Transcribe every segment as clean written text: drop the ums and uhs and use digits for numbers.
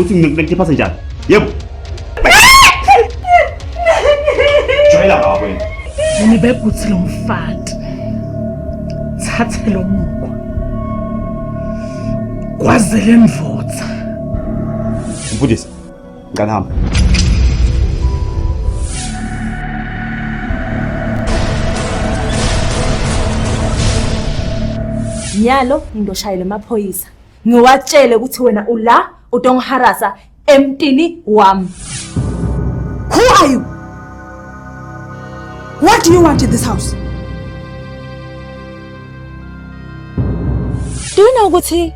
ukuthi ngikuphathe njani. Yebo. Jwayela ngakho wena. Nibebhuthi lo mfati. Thathe lo mukwa. Kwazele mvotha. Mfundisi, ngicela hamba. Nyalo ngizoshayela amaphoyisa. Ngiwatshele ukuthi wena ula utongiharasa emtini wami. Who are you? What do you want in this house? Do you know ukuthi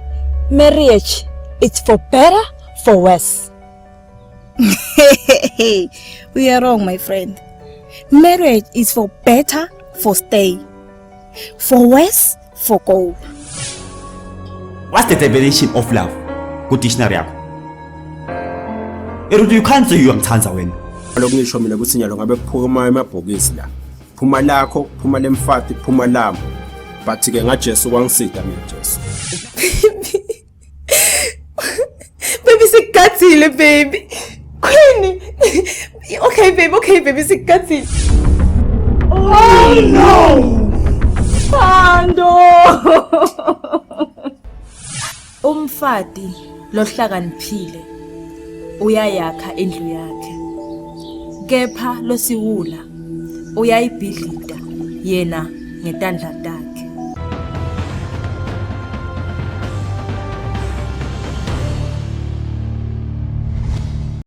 marriage it's for better for worse? We are wrong, my friend. Marriage is for better, for stay. For worse, for go. What's the definition of love? Ku dictionary yakho. Eruthi you can't say uyangithanda wena. Lokhu ngisho mina ukuthi nyalo ngabe kuphuma emabhokisi la. Phuma lakho, phuma lemfati, phuma lami. But ke ngaJesu kwangisida mina Jesu. Baby sikugathile baby. Queen. Okay baby, okay baby sikugathile. Oh no. Thando. Umfati lohlakaniphile uyayakha indlu yakhe. Kepha losiwula uyayibhidlita yena ngetandla takhe.